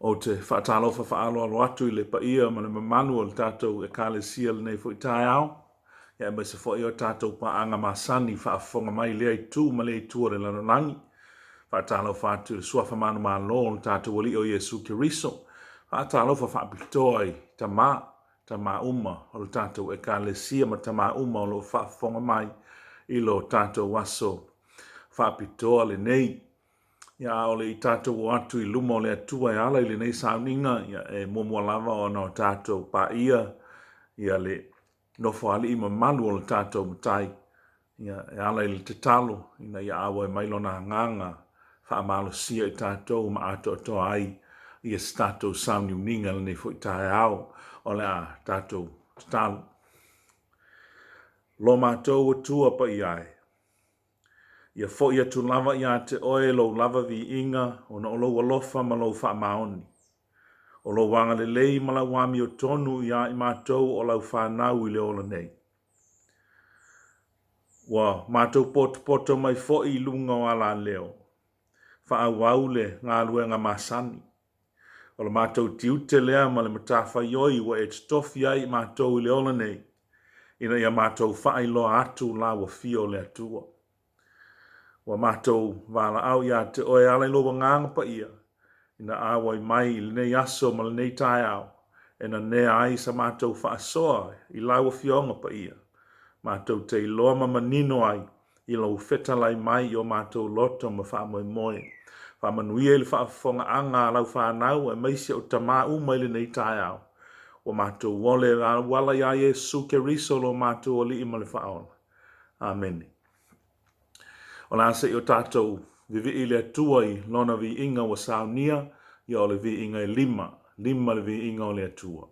Ou te faatalofa faaaloalo atu i le paia ma le mamalu o le tatou Ekalesia i lenei foi taeao, aemaise foi o tatou paaga masani faafofoga mai i lea itu ma lea itu o le lalolagi. Faatalofa atu i le Suafa manumalo o le tatou Alii o Iesu Keriso. Faatalofa faapitoa i tama, tama uma o le tatou Ekalesia ma tama uma o lo o faafofoga mai i lo tatou aso faapitoa lenei. Ia, a o le i tatou o atu i luma o le Atua e ala i lenei sauniga, ia, e muamua lava ona o tatou paia ia le Nofoalii mamalu o le tatou Matai, ia, e ala i le tatalo ina ia auai mai Lona Agaga faamalosia i tatou ma atoatoa ai ia se tatou sauniuniga i lenei foi taeao. O le a tatou tatalo. Lo matou Atua paia e, Ia foi atu lava ia te oe lou lava viiga ona o lou alofa ma lou faamaoni. O lou agalelei ma lau amiotonu ia i matou o lau fanau i le ola nei. Ua matou potopoto mai foi i luga o alaleo, faaauau le galuega masani. O le matou tiute lea ma le matafaioi ua e totofi ai i matou i le ola nei, ina ia matou faailoa atu lau afio o le Atua. Ua matou valaau ia te oe e ala i lou Agaga Paia, ina auai mai i lenei aso ma lenei taeao, e nanea ai sa matou faasoa i lau Afioga Paia, matou te iloa ma manino ai i lou fetalai mai i o matou loto ma faamoemoe. Faamanuia i le faafofogaaga a lau fanau aemaise o tama uma i lenei taeao. Ua matou ole e auala iā Iesu Keriso lo matou Alii ma le Faaola. Amene. O le a se i o tatou vivii i le Atua i Lona viiga ua saunia, ia o le viiga e lima, lima le viiga o le Atua.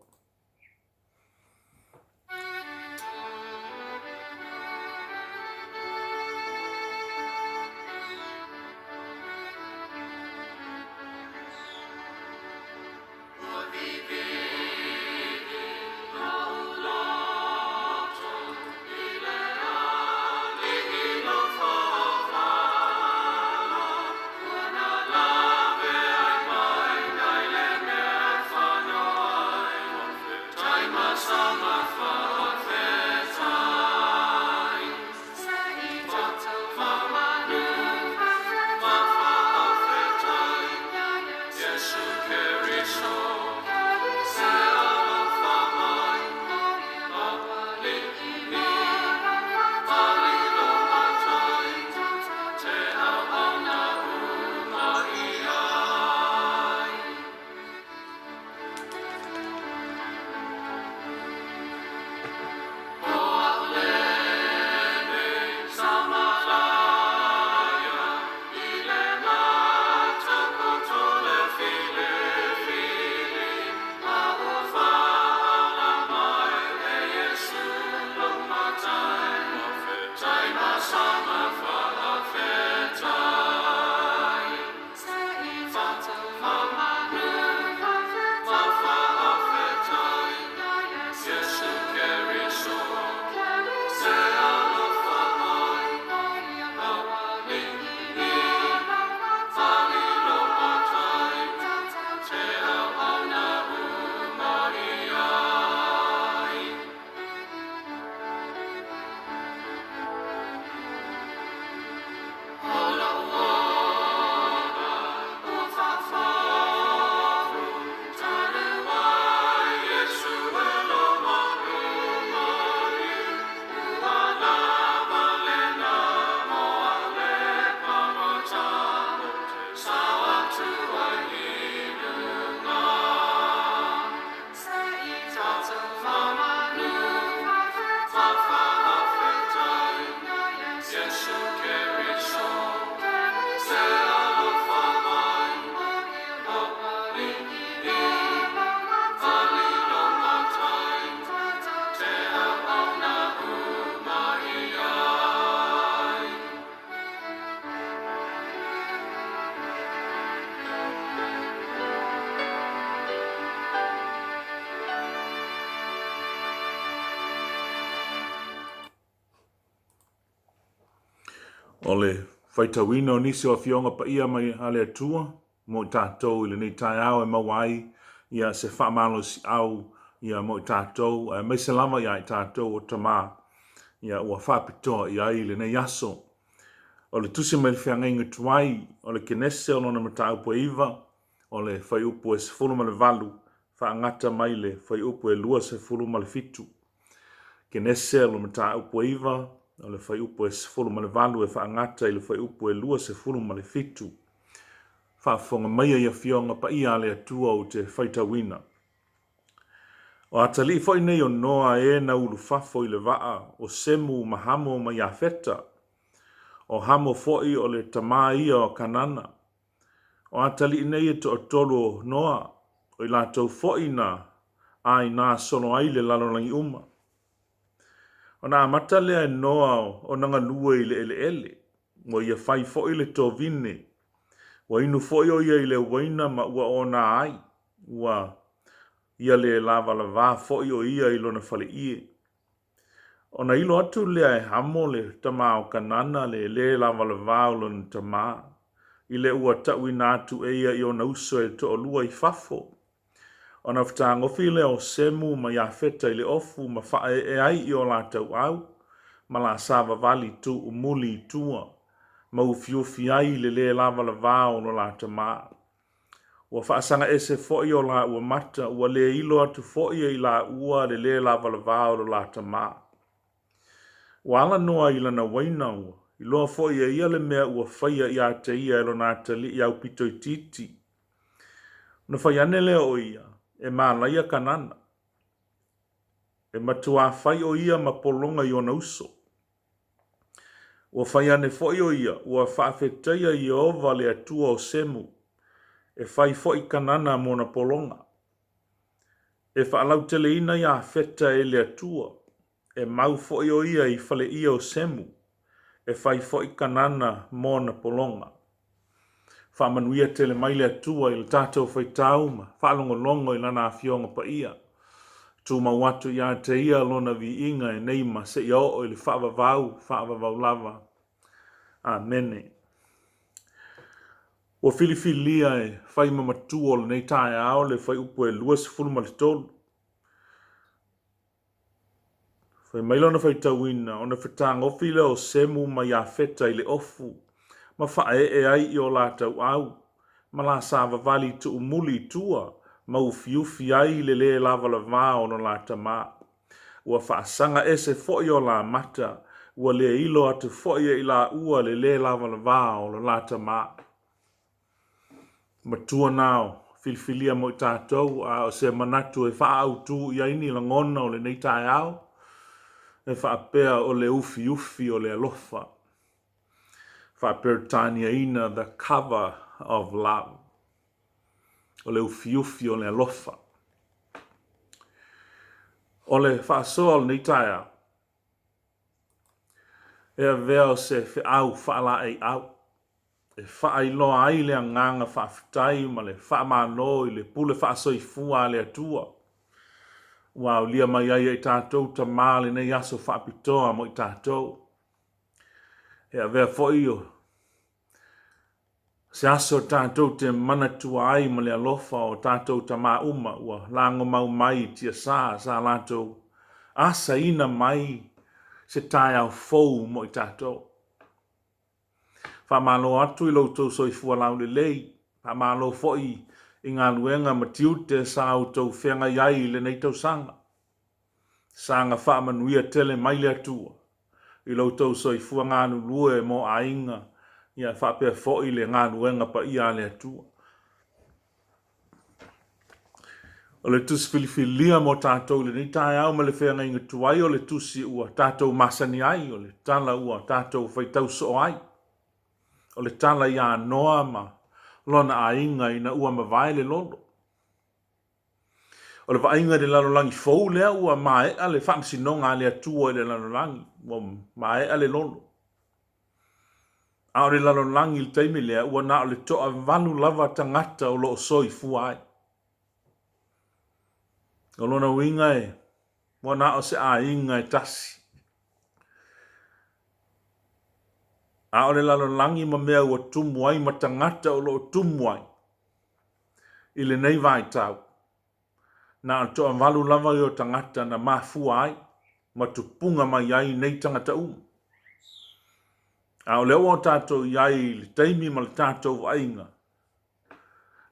O le faitauina o nisi o Afioga Paia mai a le Atua. mo i tatou i lenei taeao e maua ai ia se faamalosiau ia mo i tatou aemaise lava ia i tatou o tama ia ua faapitoa i ai lenei aso. O le tusi mai le feagaiga tuai o le Kenese o lona mataupu e 9, o le fuaiupu e 18 faagata mai le fuaiupu e 27. Kenese o le mataupu e 9, o le fuaiupu e 18 e faagata i le fuaiupu e 27. Faafofoga maia i Afioga Paia a le Atua ou te faitauina. O atalii foi nei o Noa e na ulufafo i le vaa, o Semu ma Hamo ma Iafeta. O Hamo foi o le tama ia o Kanana. O atalii nei e toatolu o Noa, o i latou foi na āinā solo ai le lalolagi uma. Ona amata lea e Noa ona galue i le eleele, ua ia fai foi le tovine, ua inu foi ʻo ia i le uaina ma ua ōnā ai, ua ia le lavalavā foi ʻo ia i lona faleie. Ona ilo atu lea e Hamo le tama o Kanana le lē lavalavā o lona tamā, i le ua taʻuina atu e ia i ona uso e toalua i fafo. Ona fetagofi lea o Semu ma Iafeta i le ofu ma faaee ai i o la tauau, ma la savavali tuumuli i tua, ma ufiufi ai le lē lavalavā o lo la tamā. Ua faasaga ese foi o lāua mata, ua le ilo atu foi e i lāua le lē lavalavā o lo la tamā. Ua ala Noa i lana uaina, ua iloa foi e ia le mea ua faia ia te ia e lona atalii aupito itiiti. Ona fai ane lea o ia, E malaia Kanana. E matuā fai ʻo ia ma pologa i ona uso. Ua fai ane foi ʻo ia, ua faafetaia Ieova le Atua o Semu, e fai foi Kanana mona pologa. E faalauteleina Iafeta e le Atua, e mau foi ʻo ia i faleie o Semu, e fai foi Kanana mona pologa. Faamanuia tele mai le Atua i le tatou faitau ma faalogologo i Lana Afioga Paia. Tumau atu ia te Ia Lona viiga e nei ma seia oo i le faavavau, faavavau lava. Amene. Ua filifilia e fai ma matua o lenei taeao le fuaiupu e 23. Fai mai lona faitauina, ona fetagofi lea o Semu ma Iafeta i le ofu, ma faaee ai i o la tauau, ma la savavali tuumuli i tua, ma ufiufi ai le lē lavalavā o lo la tamā. Ua faasaga ese foi o la mata, ua le ilo atu foi e i laua le lē lavalavā o lo la tamā. Matua na o filifilia mo i tatou, a o se manatu e faaautu i ai ni lagona o lenei taeao, e faapea o le ufiufi o le alofa. Faa-Peretaniaina the cover of love. O le ufiufi o le alofa. O le faasoa o lenei taeao, E avea o se feau faalaeiau e faailoa ai le agaga faafetai ma le faamalo i le pule faasoifua a le Atua ua aulia mai ai e i tatou tama lenei aso faapitoa mo i tatou. E avea foi o Se aso tatou te manatua ai ma le alofa o tatou tama uma ua lagomau mai i tiasa sa latou asaina mai se taeao fou mo i tatou. Faamalo atu i lo outou soifua laulelei, faamalo foi i galuega ma tiute sa outou feagai ai i lenei tausaga. Saga faamanuia tele mai le Atua i lo outou soifua galulue mo aiga, ia faapea foi le galuega paia a le Atua. O le tusi filifilia mo tatou i lenei taeao ma le feagaiga tuai o le tusi ua tatou masani ai, o le tala ua tatou faitau soo ai. O le tala iā Noa ma lona aiga ina ua mavae le lolo. O le vaaiga i le lalolagi fou lea ua maea le faamasinoga a le Atua i le lalolagi, ua maea le lolo. A o le lalolagi i le taimi lea, ua na o le toavalu lava tagata o lo o soifua ai. O lona uiga e, ua na o se aiga e tasi. A o le lalolagi ma mea ua tumu ai ma tagata o lo o tumu ai. I lenei vaitau, na o le toavalu lava ia o tagata na mafua ai ma tupuga mai ai nei tagata uma. A o lea ua tatou i ai i le taimi ma le tatou vaaiga,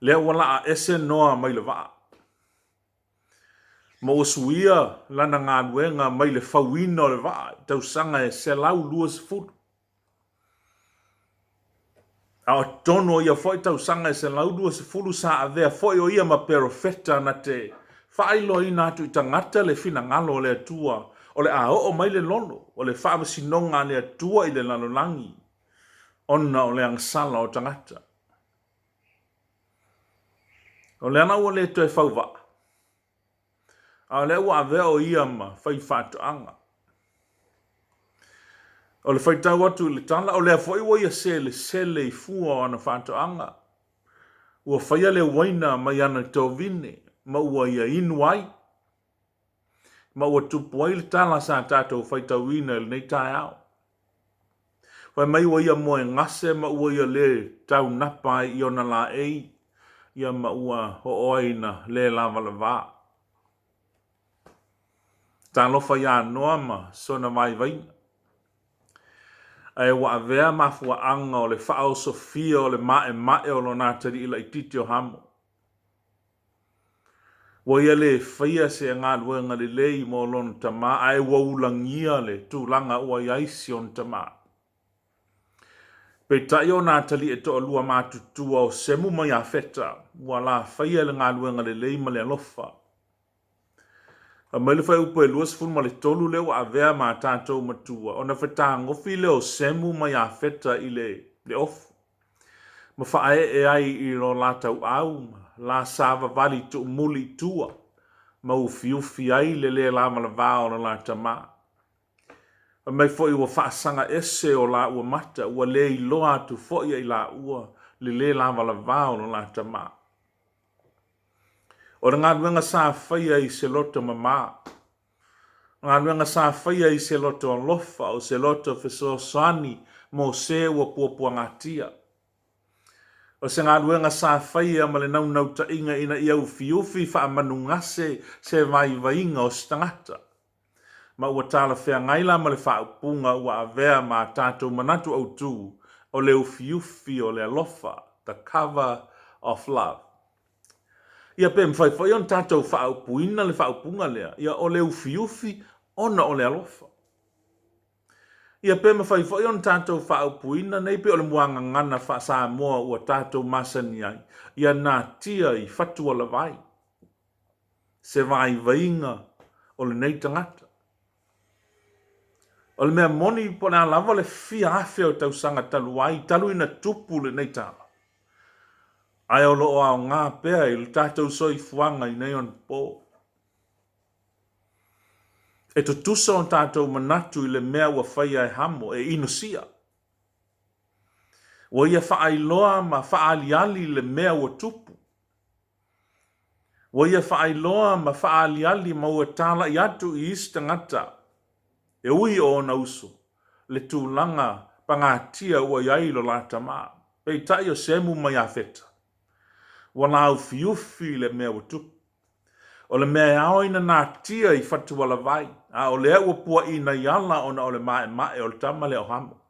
lea ua laa ese Noa mai le vaa, ma ua suia lana galuega mai le fauina o le vaa i tausaga e 120. A o totonu o ia foi tausaga e 120 sa avea foi o ia ma perofeta na te faailoaina atu i tagata le finagalo o le Atua o le a oo mai le lolo o le faamasinoga a le Atua i le lalolagi ona o le agasala o tagata. O lea la ua le toe fau vaa, a o lea ua avea o ia ma faifaatoaga. O le faitau atu i le tala, o lea foi ua ia selesele i fua o ana faatoaga. Ua faia le uaina mai ana tovine ma ua ia inu ai, ma ua tupu ai le tala sa tatou faitauina i lenei taeao. Fai mai ua ia moegase ma ua ia lē taunapa ai i ona laei, ia ma ua oo ai ina lē lavalavā. Talofa iā Noa ma sona vaivaiga. Ae ua avea mafuaaga o le faaosofia o le maʻemaʻe o lona atalii laitiiti o Hamo. Ua ia lē faia se galuega lelei mo lona tama, ae ua ulagia le tulaga ua i ai si ona tama. Peitai o ona atalii e toalua matutua o Semu ma Iafeta, ua la faia le galuega lelei ma le alofa. Fai mai le fuaiupu e 23 lea ua avea ma a tatou matua, ona fetagofi lea o Semu ma Iafeta i le ofu, ma faaee ai i lo la tauau ma la savavali tuumuli i tua, ma ufiufi ai le lē lavalavā o lo la tama. Fai mai foi ua faasaga ese o laua mata, ua le iloa atu foi e i laua le lē lavalavā o lo la tama. O le galuega sa faia i se loto mamā, o galuega sa faia i se loto alofa, o se loto fesoasoani mo se ua puapuagatia. O se galuega sa faia ma le naunautaiga ina ia ufiufi faamanugase se vaivaiga o se tagata. Ma ua talafeagai la ma le faaupuga ua avea ma a tatou manatu autū, o le ufiufi o le alofa, the cover of love. Ia pe mafai foi ona tatou faaupuina le faaupuga lea, ia o le ufiufi ona o le alofa. Ia pe mafai foi ona tatou faaupuina nei pei o le muagagana faa-Samoa ua tatou masani ai, ia natia i fatualavai se vaivaiga o lenei tagata. O le mea moni po o le a lava le fia afe o tausaga talu ai, talu ina tupu lenei tala, ae o lo o aoga pea i lo tatou soifuaga i nei onapo. E tutusa o tatou manatu i le mea ua faia e Hamo, e inosia. Ua ia faailoa ma faaaliali le mea ua tupu. Ua ia faailoa ma faaaliali ma ua talai atu i isi tagata e ui o ona uso le tulaga pagatia ua i ai lo la tama. Peitai o Semu ma Iafeta, ua laufiufi le mea ua tupu. O le mea e ao ina natia i fatualavai, a o lea ua puaʻina i ala ona o le maʻemaʻe o le tama lea o Hamo.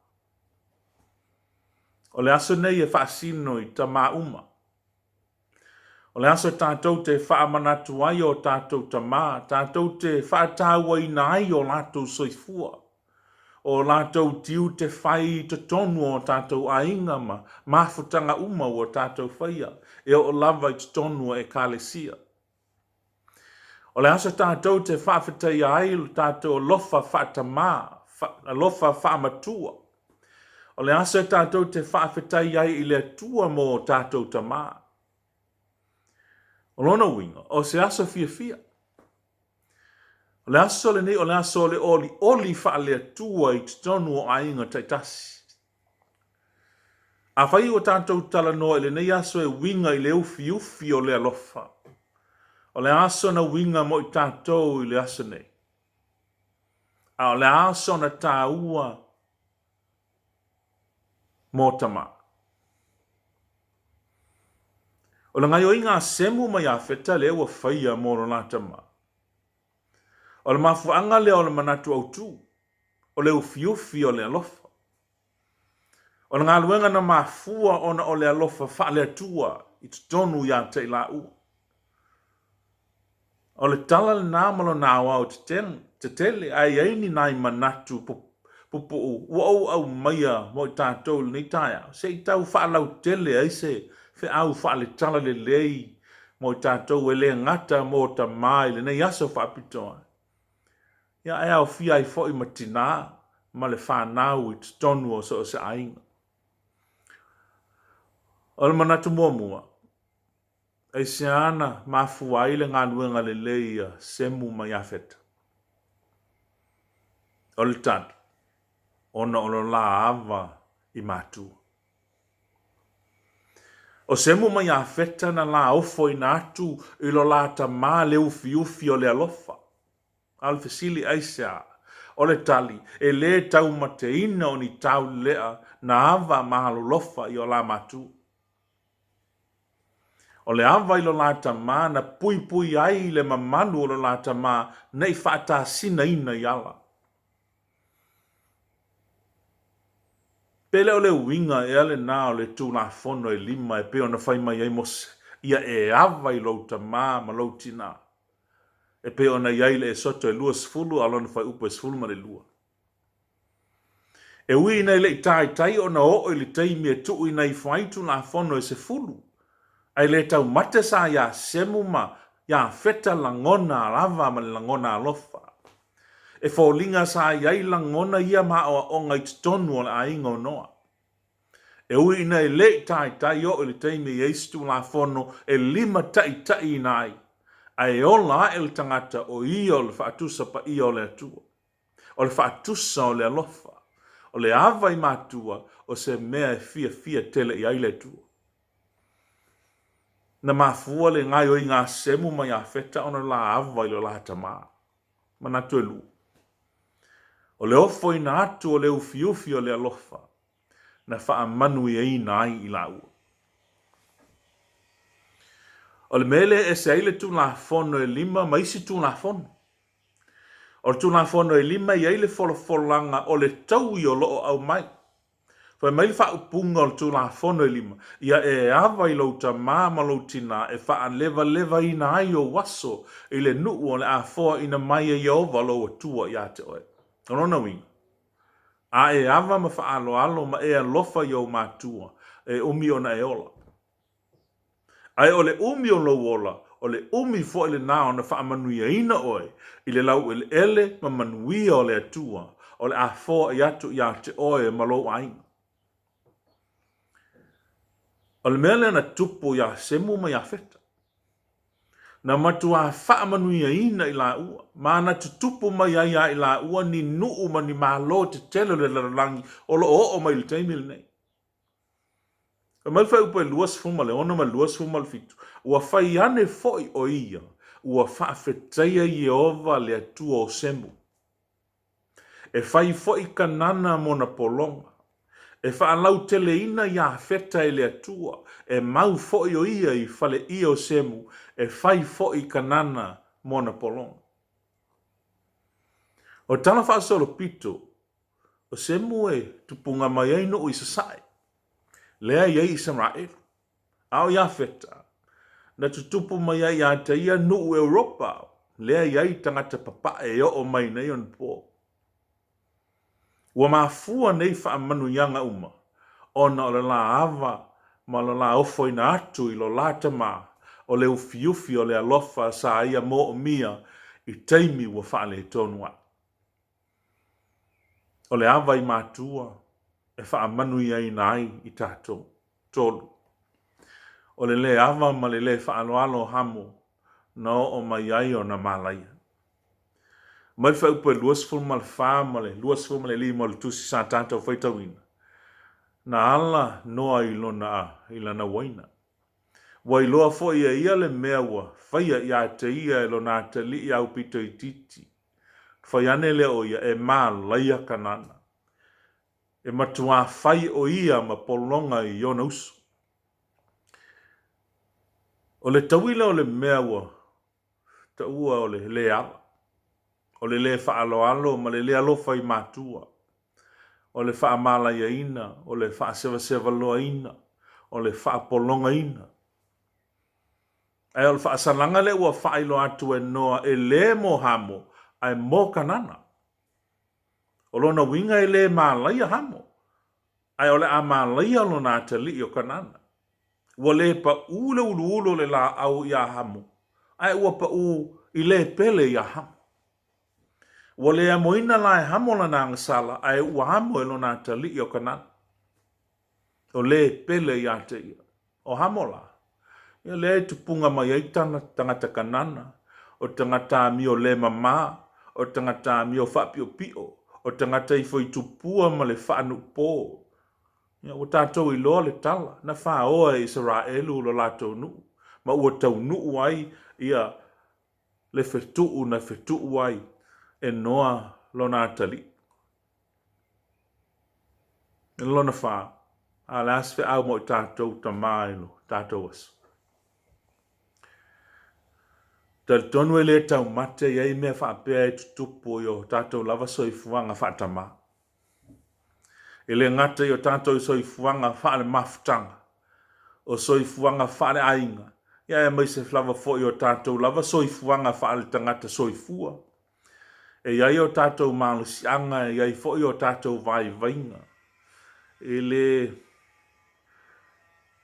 O le aso nei e faasino i tama uma. O le aso tatou te faamanatu ai o tatou tama, tatou te faatauaina ai o latou soifua, o latou tiute fai i totonu o tatou aiga ma mafutaga uma ua tatou faia e oo lava i totonu o Ekalesia. O le aso tatou te faafetaia ai lo tatou alofa faatamā, alofa faamatua. O le aso tatou te faafetai ai i le Atua mo o tatou tamā. O lona uiga, o se aso fiafia. O le aso lenei o le aso o le olioli faale-Atua i totonu o aiga taitasi. Afai ua tatou talanoa i lenei aso e uiga i le ufiufi o le alofa, o le a sona uiga mo i tatou i le aso nei? A o le a sona taua mo tama? O le gaoioiga a Semu ma Iafeta lea ua faia mo lo la tama. O le mafuaaga lea o le manatu autu, o le ufiufi o le alofa. O le galuega na mafua ona o le alofa faale-Atua i totonu ia te i laua. O le tala lena ma lona aoao tetele, ae i ai ni nai manatu pupuu ua ou aumaia mo i tatou i lenei taeao, se i tau faalautele ai se feau faale-talalelei mo i tatou e le gata mo tama i lenei aso faapitoa, ia ae aofia ai foi ma tinā ma le fanau i totonu o so o se aiga. O le manatu muamua, aisea na mafua ai le galuega lelei a Semu ma Iafeta? O le tali, ona o lo la ava i matua. O Semu ma Iafeta na la ofoina atu i lo la tamā le ufiufi o le alofa. A o le fesili, aisea? O le tali, e lē taumateina o ni taulelea na ava ma alolofa i o la matua. O le ava i lo la tamā na puipui ai le mamalu o lo la tamā ne i faatasinaina i ala. Pe le o le uiga ea lena o le Tulafono e lima e pei ona fai mai ai Mose, Ia e ava i lou tamā ma lou tinā, e pei ona i ai le Esoto e 20 a o lona fuaiupu e 12. E ui ina e le i taitai ona oo i le taimi e tuuina ifo ai Tulafono e 10, ae le taumate sa iā Semu ma Iafeta lagona lava ma le lagona alofa. E foliga sa i ai lagona ia ma aoaoga i totonu o le aiga o Noa. E ui ina e le i taitai oo i le taimi e i ai se Tulafono e limataitaiina ai, ae ola ae le tagata o ia o le faatusa paia o le Atua. O le faatusa o le alofa, o le ava i matua o se mea e fiafia tele i ai le Atua. Na mafua le gaoioiga a Semu ma Iafeta ona la ava i lo la tamā. Manatu e lua. O le ofoina atu o le ufiufi o le alofa na faamanuiaina ai i laua. O le mea lea e ese ai le Tulafono e lima ma isi Tulafono. O le Tulafono e lima e i ai le folafolaga o le taui o lo o aumai. Fai mai le faaupuga o le Tulafono e lima, Ia e ava i lou tamā ma lou tinā e faalevalevaina ai ou aso i le nuu o le a foaina mai e Ieova lou Atua iā te oe. O lona uiga, a e ava ma faaaloalo ma e alofa i ou matua, e umi ona e ola. Ae o le umi o lou ola, o le umi foi lena ona faamanuiaina oe i le laueleele ma manuia o le Atua, o le a foai atu iā te oe ma lou aiga. O le mea lea na tupu iā Semu ma Iafeta. Na matuā faamanuiaina i laua, ma na tutupu mai ai iā i laua ni nuu ma ni malo tetele o le lalolagi o lo o oo mai i le taimi lenei. Fai mai le fuaiupu e 26 ma le 27, Ua fai ane foi ʻo ia, ua faafetaia Ieova le Atua o Semu. E fai foi Kanana mona pologa. E faalauteleina Iafeta e le Atua, e mau foi ʻo ia i faleie o Semu, e fai foi Kanana mona pologa. O tala faasolopito, O Semu e tupuga mai ai nuu i sasae, lea i ai Isaraelu. A o Iafeta, na tutupu mai ai ia te ia nuu Europa, lea i ai tagata papae e oo mai nei ona po. Ua mafua nei faamanuiaga uma, ona o le la ava ma lo la ofoina atu i lo la tamā, o le ufiufi o le alofa sa ia moomia i taimi ua faaletonu ai. O le ava i matua e faamanuiaina ai i tatou. 3. O le lē ava ma le lē faaaloalo o Hamo na oo mai ai ona malaia. Mai le fuaiupu e 24 ma le 25 o le tusi sa tatou faitauina, na ala Noa i lona i lana uaina. Ua iloa foi e ia le mea ua faia ia te ia e lona atalii aupito itiiti. Fai ane lea o ia e malaia Kanana. E matuā fai ʻo ia ma pologa i ona uso. O le tauila o le mea ua taua o le le ala, o le le faaaloalo ma le le alofa i matua, o le faamalaiaina, o le faasevasevaloaina, o le faapologaina. Ae o le faasalaga lea ua faailoa atu e Noa e le mo Hamo, ae mo Kanana. O lona uiga e le malaia Hamo, ae o le a malaia lona atalii o Kanana. Ua le paʻu le uluulu o le laau iā Hamo, ae ua paʻu i le pele iā Hamo. Ua le amoina la e Hamo lana agasala, ae ua amo e lona atalii o Kanana. O le pele ia te ia. O Hamo la, ia lea e tupuga mai ai tana tagata Kanana, o tagata amio le mamā, o tagata amio faapiopio, o tagata ifo i tupua ma le faanuupō. Ia, ua tatou iloa le tala, na faoa e Isaraelu lo latou nuu, ma ua taunuu ai ia le fetuu na fetuu ai e Noa lona atalii. Lona fa, a o le a se feau mo i tatou tama i lo tatou aso? Talitonu e le taumate e i ai mea faapea e tutupu i o tatou lava soifuaga faatamā. E le gata i o tatou soifuaga faalemafutaga, o soifuaga faaleaiga, ia aemaise lava foi o tatou lava soifuaga faaletagata soifua. E i ai o tatou malosiaga, e i ai foi o tatou vaivaiga. E le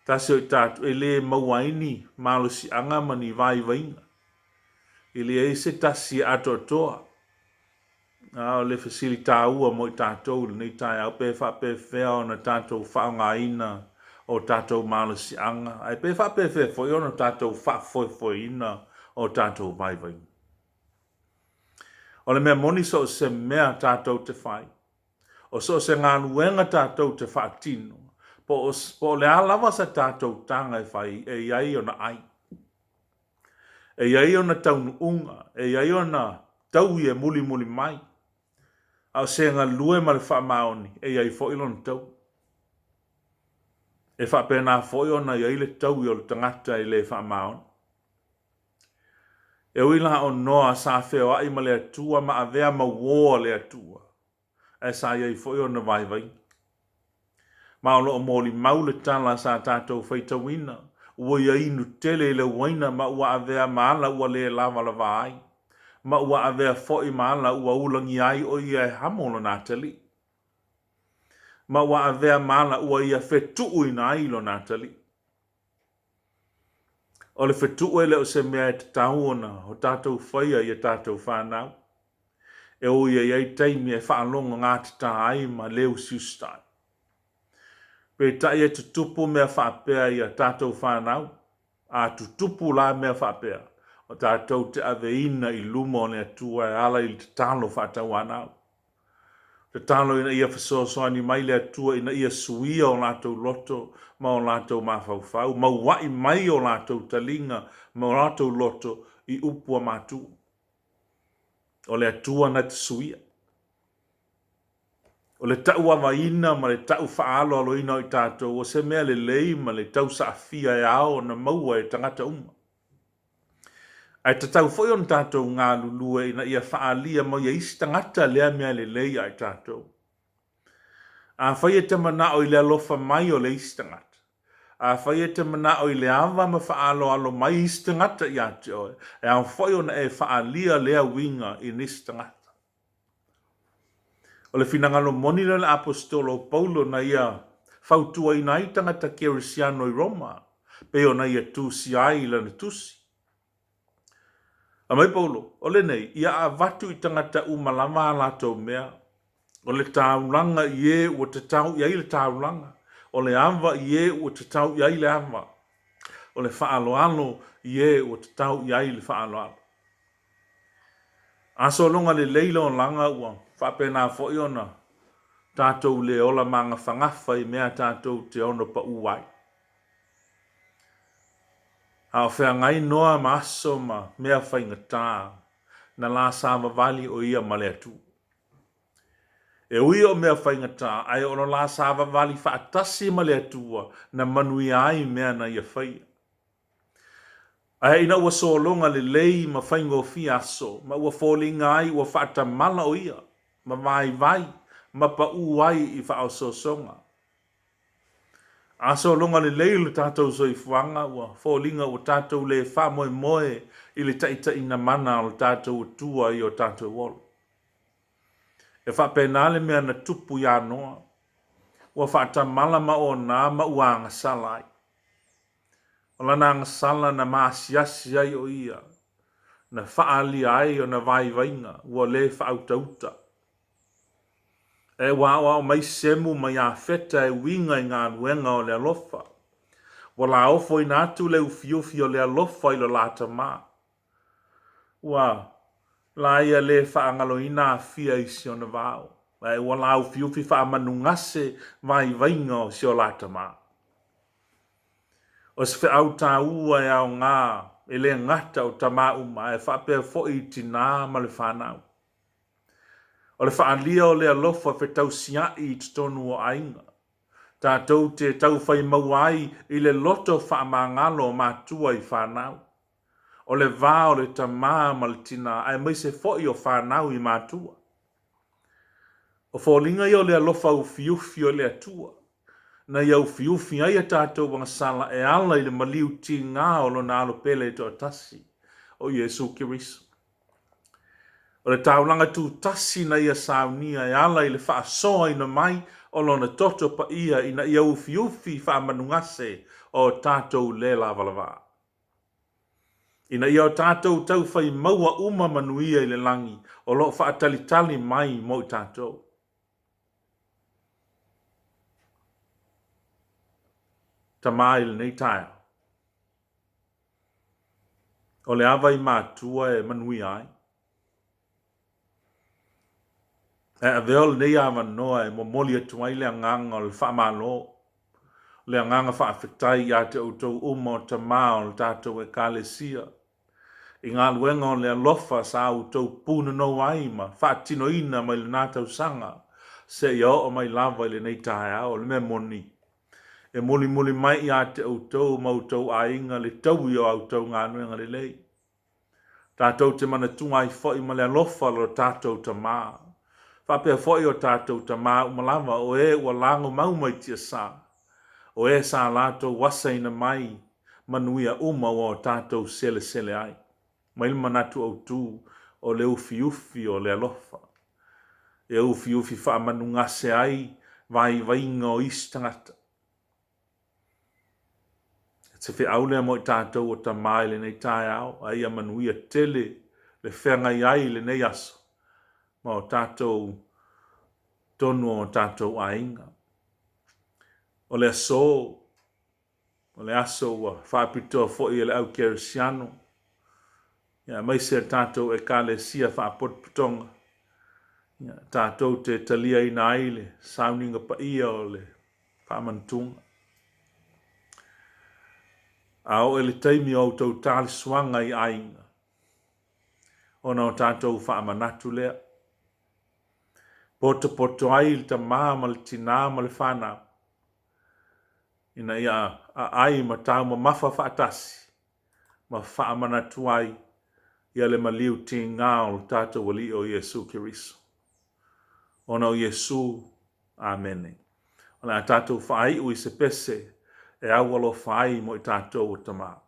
tasi o i tatou, e le maua ai ni malosiaga ma ni vaivaiga. E leai se tasi e atoatoa. A o le fesili taua mo i tatou i lenei taeao, pe faapefea ona tatou faaaogaina o tatou malosiaga, ae pe faapefea foi ona tatou faafoefoeina o tatou vaivaiga. O le mea moni so o se mea tatou te fai, o so o se galuega tatou te faatino, po o, po o le a lava sa tatou taga e fai, e i ai ona ai. E i ai ona taunuuga, e i ai ona taui e mulimuli mai. A o se galue ma le faamaoni, e i ai foi lona taui. E faapena foi ona i ai le taui o le tagata e le faamaoni. E ui la o Noa sa feoai ma le Atua ma avea ma uō a le Atua, ae sa i ai foi ona vaivaiga. Ma o lo o molimau le tala sa tatou faitauina, ua ia inu tele i le uaina ma ua avea ma ala ua le lavalava ai, ma ua avea foi ma ala ua ulagia ai o ia e Hamo lona atalii, ma ua avea ma ala ua ia fetuuina ai lona atalii. O le fetuʻu e le o se mea e tatau ona o tatou faia i a tatou fanau. E ui e i ai taimi e faalogo gatata ai ma le usiusitai. Peitai e tutupu mea faapea i a tatou fanau. A tutupu la mea faapea, o tatou te aveina i luma o le Atua e ala i le tatalo faatauanau. Tatalo ina ia fesoasoani mai le Atua ina ia suia o latou loto ma o latou mafaufau, maua'i mai o latou taliga ma o latou loto i upu a matua. O le Atua na te suia. O le tauavaina ma le taufaaloaloina o i tatou o se mea lelei ma le tausaafia e ao ona maua e tagata uma. Ae tatau foi ona tatou galulue ina ia faaalia mai e isi tagata lea mea lelei ia i tatou. Afai e te manao i le alofa mai o le isi tagata, afai e te manao i le ava ma faaaloalo mai isi tagata ia te oe, e ao foi ona e faaalia lea uiga i nisi tagata. O le finagalo moni lea o le Aposetolo o Paulo na ia fautuaina ai tagata Kerisiano i Roma, pei ona ia tusia ai i lana tusi. Fai mai Paulo, O lenei, ia avatu i tagata uma lava a latou mea, o le taulaga i e ua tatau i ai le taulaga, o le ava i e ua tatau i ai le ava, o le faaaloalo i e ua tatau i ai le faaaloalo. A sologa lelei le olaga ua faapena foi ona tatou le ola magafagafa i mea tatou te ono paʻu ai. A o feagai Noa ma aso ma mea faigata, na la savavali o ia ma le Atua. E ui o mea faigata, ae o lo la savavali faatasi ma le Atua na manuia ai mea na ia faia. Ae ina ua sologa lelei ma faigofie aso, ma ua foliga ai ua faatamala o ia, ma vaivai, ma paū ai i faaosoosoga. A sologa lelei lo tatou soifuaga, ua foliga ua tatou le faamoemoe i le taitaiga mana o lo tatou Atua i o tatou ola. E faapena le mea na tupu iā Noa. Ua faatamala ma ona ma ua agasala ai. O lana agasala na maasiasi ai o ia, na faaalia ai ona vaivaiga ua le faautauta. Ae ua aoao mai Semu ma Iafeta e uiga i galuega o le alofa. Ua laofoina atu le ufiufi o le alofa i lo la tama. Ua la ia le faagaloina Afia i si ona vao, ae ua laufiufi faamanugase vaivaiga o si o la tama. O se feau taua e aoga e le gata o tama uma ae faapea foi i tinā ma le fanau. O le faaalia o le alofa fetausia'i i totonu o aiga, tatou te taufai maua ai i le loto faamagalo o matua i fanau, o le va o le tama ma le tinā aemaise foi o fanau i matua. O foliga ia o le alofa ufiufi o le Atua, na ia ufiufi ai a tatou agasala e ala i le maliu tigā o Lona Alo pele e toatasi, o Iesu Keriso. O le taulaga tutasi na ia saunia e ala i le faasoaina mai o Lona toto paia ina ia ufiufi faamanugase o tatou le lavalavā. Ina ia o tatou taufai maua uma manuia i le lagi o lo o faatalitali mai mo i tatou. Tama i lenei taeao. O le ava i matua e manuia ai. Ae avea lenei avanoa e momoli atu ai le agaga o le faamalo, le agaga faafetai ia te outou uma o tama o le tatou Ekalesia, i galuega o le alofa sa outou pūnonou ai ma faatinoina mai lena tausaga seia oo mai lava i lenei taeao. O le mea moni, e mulimuli mai ia te outou ma outou aiga le taui o a outou galuega lelei. Tatou te manatua ai foi ma le alofa lo tatou Tama. Faapea foi o tatou tama uma lava o e ua lagomau mai tiasa, o e sa latou asaina mai manuia uma ua o tatou selesele ai. Mai le manatu autū o le ufiufi o le alofa, e ufiufi faamanugase ai vaivaiga o isi tagata. Se feau lea mo i tatou o tama i lenei taeao, a ia manuia tele le feagai ai i lenei aso ma o tatou tonu o tatou aiga. O le aso, o le aso ua faapitoa foi e le au kerisiano, ia, aemaise a tatou Ekalesia faapotopotoga, ia, tatou te taliaina ai le sauniga paia o le faamanatuga. A oo i le taimi o outou talesuaga i aiga, ona o tatou faamanatu lea. Potopoto ai le tama ma le tinā ma le fanau, ina ia aai ma taumamafa faatasi ma faamanatu ai ia le maliu tigā o lo tatou Alii o Iesu Keriso. Ona o Iesu, Amene. O le a tatou faaiu i se pese e aualofa ai mo i tatou o tama.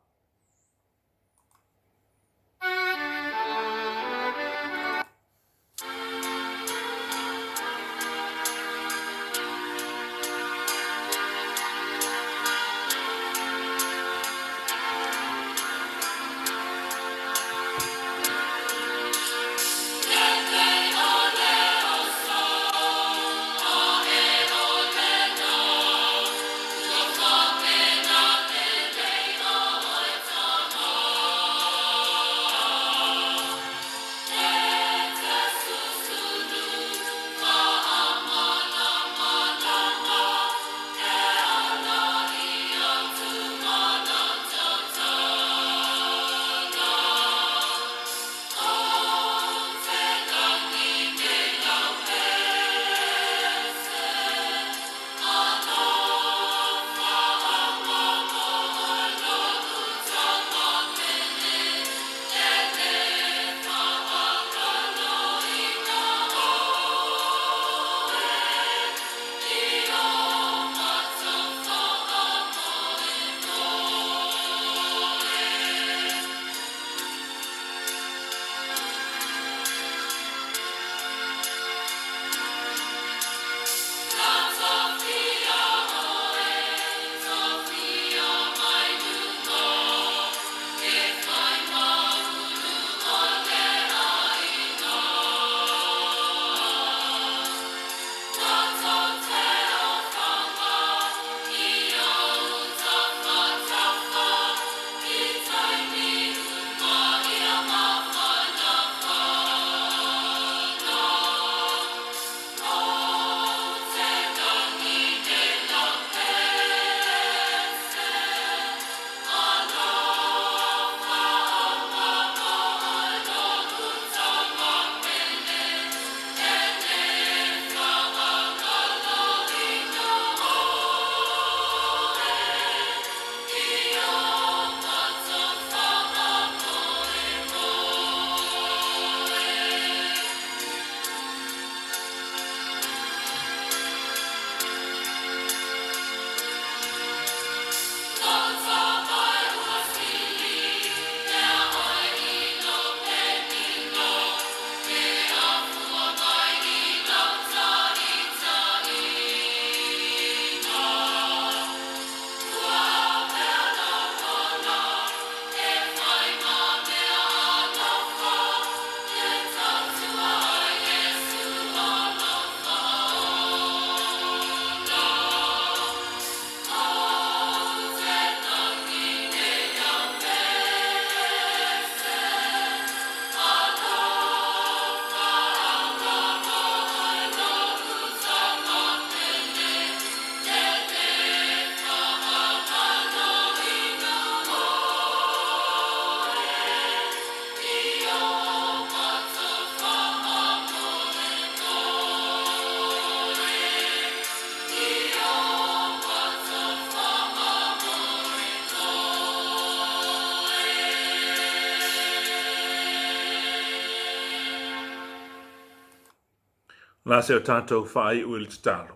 La se o tatou faaiu i le tatalo.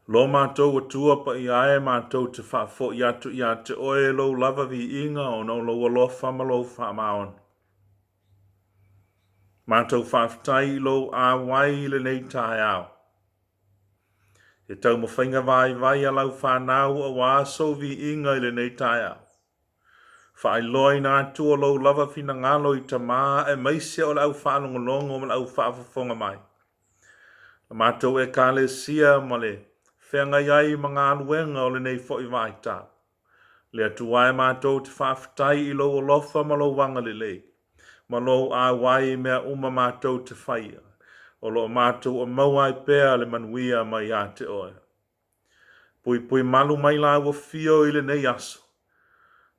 Lo matou Atua paia e, matou te faafoi atu ia te oe lou lava viiga ona o lou alofa ma lou faamaoni. Matou faafetai i lou auai i lenei taeao. E taumafaiga vaivai a lau fanau aua sou viiga i lenei taeao. Faailoaina atu o lou lava finagalo i tama aemaise o le au faalogologo ma le au faafofoga mai. La matou Ekalesia ma le feagai ai ma galuega o lenei foi vaitau. Le Atua e matou te faafetai i lou alofa ma lou agalelei, ma lou auai i mea uma matou te faia, o lo o matou maua ai pea le manuia mai ia te oe. Puipui malu mai lāua afio i lenei aso,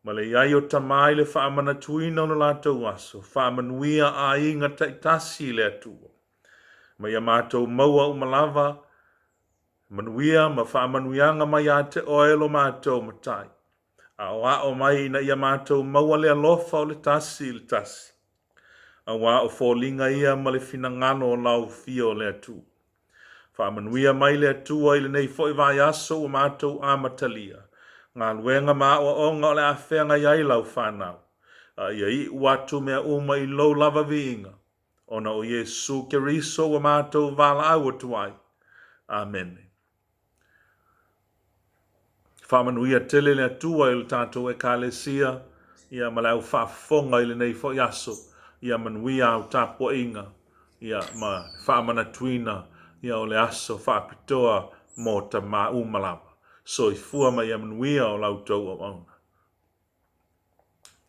ma le i ai o tama i le faamanatuina o le latou aso, faamanuia aiga taitasi i le Atua. Ma ia matou maua uma lava manuia ma faamanuiaga mai ia te oe lo matou Matai. Aoao mai ina ia matou maua le alofa o le tasi i le tasi, aua o foliga ia ma le finagalo o lau afio o le Atua. Faamanuia mai le Atua i lenei foi vaiaso ua matou amatalia, galuega ma aoaoga o le a feagai ai lau fanau, a ia iu atu mea uma i lou lava viiga, ona o Iesu Keriso ua matou valaau atu ai. Amene. Faamanuia tele le Atua i le tatou Ekalesia, ia ma le au faafofoga i lenei foi aso, ia manuia au tapuaiga, ia ma le faamanatuina ia o le aso faapitoa mo tama uma lava. Soifua ma ia manuia o la outou auauna.